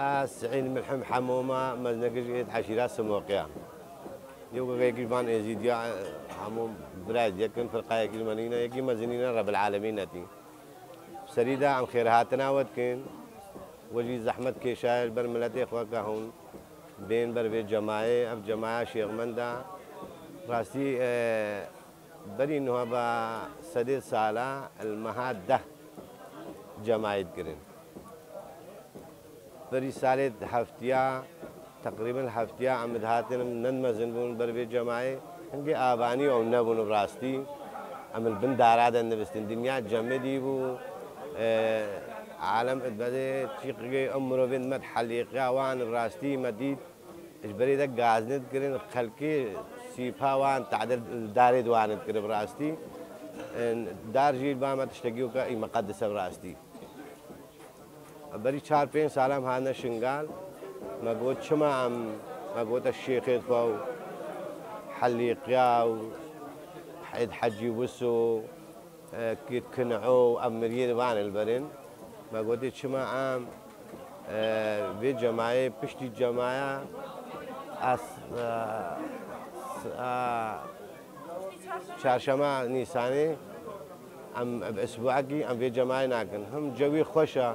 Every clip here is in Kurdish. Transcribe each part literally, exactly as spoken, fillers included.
Ez Seîd Milhim Hemûma, mezinekî ji êd eşîra Simoqiya. Yew gageyekî ji van êzîdiya, hemû birayê yek in, firqayekî ji me nîne, yekî mezinîne Rebil Alemîn netî. Serî de em xêrhatina we dikin. We jî zehmet kêşaye ji ber miletê xwe ke hûn bên ber vê cemayê. Ev cemaya şêxmenda. Rastî, e, berî niha be sedê sala li meha deh cemayê dikirin. Berî salê heftiya, teqrîben heftiya em dihatin, em ne mezin bûn ber vê cemayê. Hingê avanî ew nebûn bi rastî. Em li bin dara de nivîstin. Dinya cemidî bû. E, alem dibedê çîqikê ew mirovên me dihelîqiya wan bi rastî me dît. Ji berê de gazni dikirin, xelkê sîpa wan tade li darê di wan dikirin bi rastî. E, dar jî li ba me tiştekî weke î miqedis e bi rastî. Berî çar pênc sala em hatine Şingal. Me got, çima em, me gote şêxê xwe û Helîqiya û Hed Hecî Wiso, e, Kît Kin'o û ev miriyê van li berin. Me gotê, çima em, e, vê cemayê piştî cemaya as, e, s-, a, çarşema Nîsanê em bi isbuekî em vê cemayê nakin. Him cewî xweş e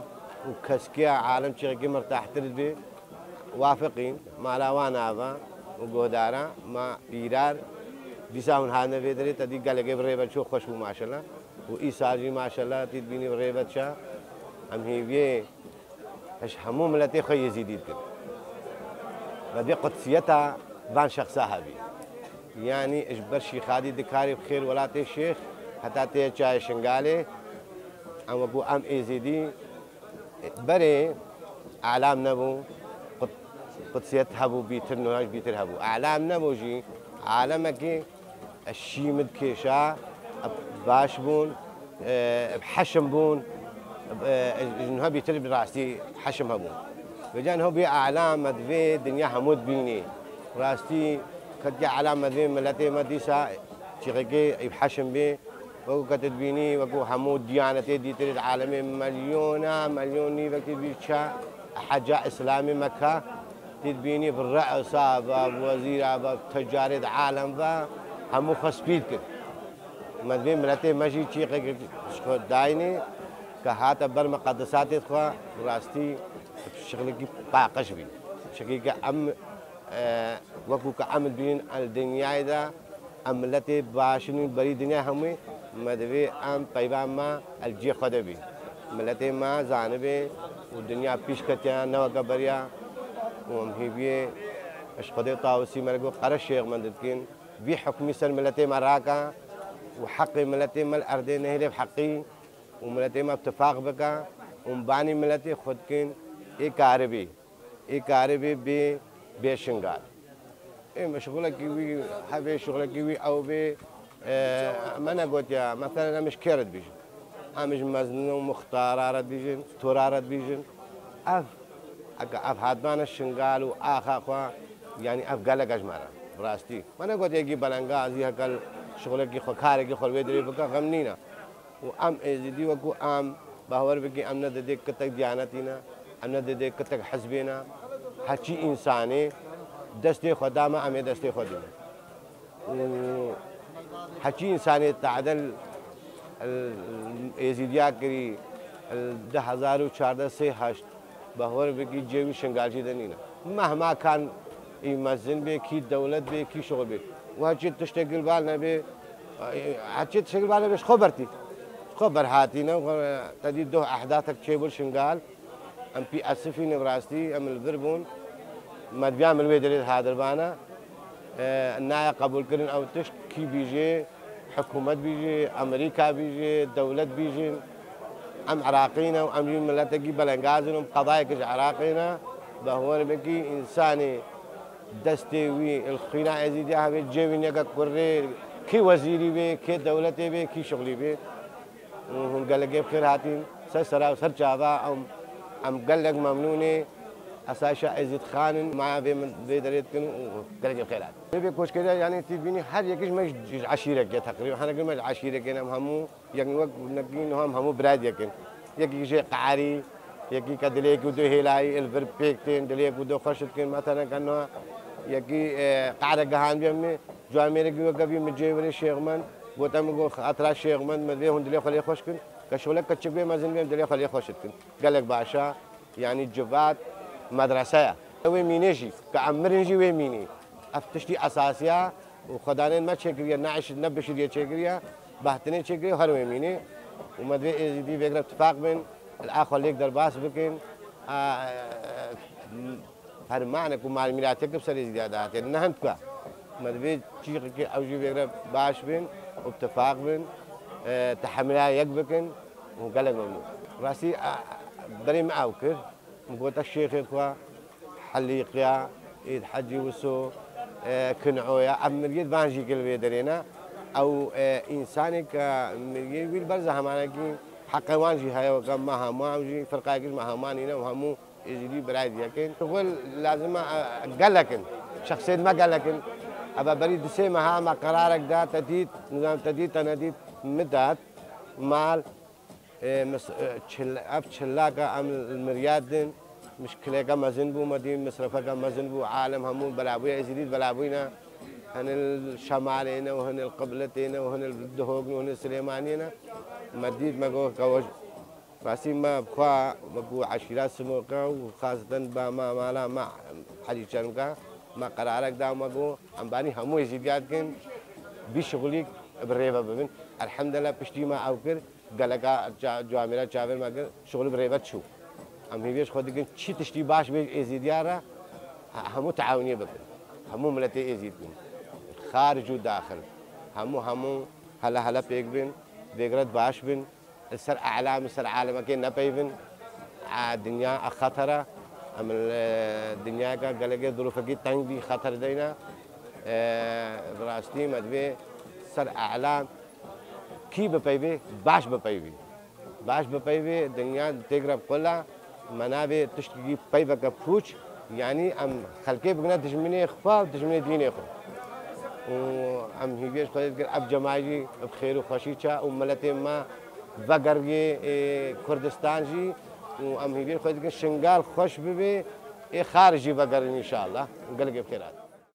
û keskiya alem çêxekî mirtahtir dibe. Wafiqîn, mala wan ava û guhdara, ma pîrar, dîsa hûn hatine vê derê, te dî gelekê bi rê ve çû xweş bû maşallah. Û îsal jî maşallah tî dibînî bi rê ve çe. Em hêviyê Ji hemû miletê xwe yêzîdî dikin. Me dê qudsiyeta van şexsa hebî. Yanî ji ber şîxadî dikarî bi xêr welatê şêx heta tê çayê Şingalê. Em wekû em êzîdî berê alam nebû, qud-, qudsiyet hebû, bîtir, nuha jî bîtir hebû. Alam nebû jî, alemekî Ev şî min dikêşa, ev baş bûn, e, ev heşim bûn, e, ji niha bîtir bi rastî heşim hebûn. Vêca niha bê alam me divê dinya hemû dibînî. Rastî ketiye alam me divê miletê me dîsa çîxekê ev heşim bê. Wekû kete dibînî, wekû hemû diyanetê dîtirê di alemê milyona, milyon nîvekî bî çe heca îslamî Mekka. Tê dibînî bi re'sa ve, bi wezîra ve, bi tecarê di alem ve hemû xwe spî dikir. Me divê miletê me jî çîqek ji xwe dayînê ke hate ber miqedisatê xwe, bi rastî şixlekî paqij bî. Şixlekî em, e, wekû ke em dibînin li dinyayê de, Em miletê baş in û berî dinya hemû, me divê em peyva me el cihê xwe de bî. Miletê me zanibê û dinya pîş ketiye, ne weke beriya. Û em hêviyê ji Xwedê Tawusî me re got, qere şêx me dikin, vî hukmî ser miletê me rake û heqê miletê me li erdê nehêle bi heqî û miletê me bi tifaq bike û em banî miletê xwe dikin, ê karibî. Ê karê bê, bê, bê Şingal. Ê me şixulekî wî hevê, şixulekî wî ew bê, e, me negotiya, meselen em ji kê re dibîjin? Em ji mezin û muxtara re dibîjin, tora re dibîjin. Ev, eke ev hatibane Şingal û axa xwe, yanî ev gelek e ji me re, bi rastî. Me negotiya yekî belengazî, heke şixulekî xwe, karekî xwe li wê derê bike, xem nîne. Û em êzidî wekû em, bawer bikî, em ne didê kitek diyanetî ne, em ne didê kitek hizbê ne. Heçî însanê destê xwe da me, em ê destê xwe dîne. Û heçî însanê tade li, li êzidiya kirî, li du hezar û çardeh sê heşt, Bawer bikî cêwî Şingalcî de nîne. Mehma kan î mezin bê, kî dewlet bê, kî şixul bê. Û heçî tiştekî li bal nebê, heçî tiştekî li bal nebê, ji xwe bertî. Ji xwe berhatîne, xwe, te dî doh ehdatek çêbû li Şingal. Em pî esifî ne bi rastî, em li vir bûn. Me diviya min wê derê hadir bane. E, naya qebûlkirin ew tişt, kî bîjê, Hikûmet bîjî, Amerîka bîjî, dewlet bîjîn. Em Iraqî ne û em jî miletekî belengaz in û qedayekî ji Iraqê ne. Bawer bikî, însanê destê wî li xwîna Êzîdiya hevê cê wî neke kurê, kî wezîrî bê, kê dewletê bê, kî şixulî bê. Û hûn gelekê bi xêr hatîn. Ser sera û ser çava em, em gelek memnûn ê. Esayişa Êzîdxan in, maya vê min vê derê dikin û gelekê bi xêr hatin. Vê, vê koçkeriya, yanî tî bînî her yekî ji me ji, ji eşîrekê teqrîben. Her yekî me ji eşîrekê ne, em hemû yek, wek nekî niha em hemû birayê yek in. Yekî jê Qerî, Yekî ke dilê yekî û du hêlayî li vir pêk tên, dilê yekî û du xweş dikin. Metelen ke niha yekî, e, qehre gihandiye min, camêrekî weke bî min cê wirê Şêxmend, gote min got, xatira Şêxmend, min divê hûn dilê xwe lê xweş kin. Ke şolek keçik bê mezin bê, em dilê xwe lê xweş dikin. Gelek baş e, yanî civat medrese ye. Wê mînê jî, ke em mirin jî wê mînê. Ev tiştî esasî ye û xwedanên me çêkiriye, ne eş-, ne bişiriye çêkiriye, behtinê çêkiriye, her wê mînê. Û me divê êzîdî vêgre tifaq bin, li axwe lêk derbas bikin. A, fermanek û malmîratiyek bi ser êzîdiya dihatiye, ne hindka. Me divê çîqekê ew jî vêgre baş bin û bi tifaq bin, e, tehemila yek bikin û gelek memnûn. Rastî, a, berê min ew kir. Min gote şêxê xwe, Helîqiya, Êd Hecî Wiso, e, Kin'oya, ev miriyêd van jî li vê derê ne. Ew, e, însanê ke miriyê wî li ber zihemanekî heqê wan jî heye, weke me hemû, ew jî firqayekî ji me hemû nîne û hemû êzîdî birayê diyek in. Şixul lazim e, e, gelek in. Şexsiyêt me gelek in. Eve berî du sê meha me qerarek da, te dît, nizam te dît, te nedît, min dat mal. Ê, mis-, ê, çil-, ev çilaka em li miryat din, mişkileke mezin bû, me dî misrefeke mezin bû, alem hemû belabûye, Êzîdî belabûyne. Hin li Şemalê ne û hin li Qibletê ne û hin li Dihok ne û hin li Silêmaniyê ne. Me dît, me got, ke we, rastî me bi xwe, me ku eşîra Simoka û xaseten ba me mala me Helî Çermka, me qerarek da, me got, em banî hemû Êzîdiya dikin, bî şixulîk bi rê ve bibin. Elhemdulillah piştî me ew kir. Geleka ça-, camêra çavêr me kir, şixulî bi rêve çû. Em hîviyê ji xwe dikin, çi tiştî baş bê Êzîdiya re, he-, hemû teawniyê bikin. Hemû miletê Êzîd bin. Xarij û daxil. Hemû, hemû hele hele pêk bin, vêgret baş bin. Li ser elam, li ser alemekê nepeyvin. A, dinya a xeter e. Em li dinyayeke gelekê zirûfekî teng bî xeter deyne. E, bi rastî me divê ser elam Kî bipeyvê, baş bipeyvî. Baş bipeyvê, dinya têk re bi qul e. Me navê tiştekî peyveke pûç, yanî em xelkê bigine dijminê xwe, dijminê dînê xwe. Û em hîviyê ji Xwedê dikin, ev cemaî jî bi xêr û xweşî çe û miletê me vegeriyê, ê, Kurdistan jî û em hîviyê ji Xwedê dikin, Şingal xweş bibê, ê xarij jî vegerin înşallah. Gelekê bi xêr hatin.